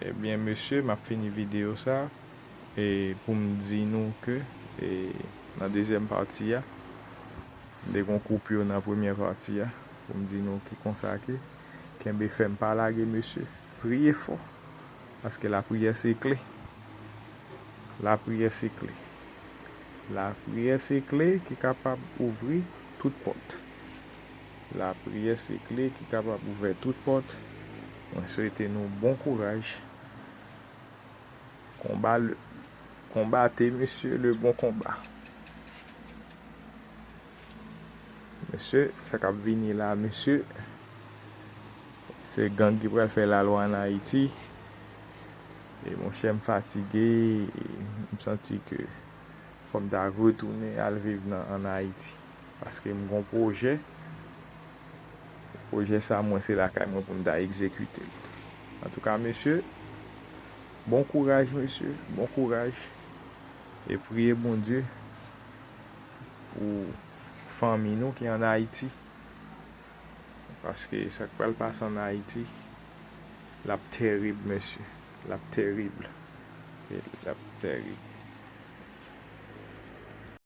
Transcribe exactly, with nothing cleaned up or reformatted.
Ebyen, mesye, m ap fini videyo sa, e pou m di nou ke, e, nan dezyèm pati a, m te gon koupi nan premyè pati a, pou m di nou ke konsa ke, kenbe fèm, pa lage, mesye. Priye fò, paske lapriyè se kle. Lapriyè se kle. Lapriyè se kle ki kapab ouvri tout pòt. Lapriyè se kle ki kapab ouvè tout pòt. Mwen swete nou bon kouraj. Konba le, konbate, mesye, le bon konba. Mesye, sa k ap vini la, mesye, se gang ki pral fè lalwa ann Ayiti. E monchè, m fatige, e m santi ke fò m ta retounen al viv nan, ann Ayiti. Paske m gon pwojè. Pwojè sa, mwen, se lakay mwen pou m ta egzekite l. Antouka, mesye, bon kouraj, mesye, bon kouraj. E priye Bondye pou fanmi nou ki ann Ayiti. Paske sa k pral pase ann Ayiti, l ap terib, mesye. L ap terib. E l ap terib.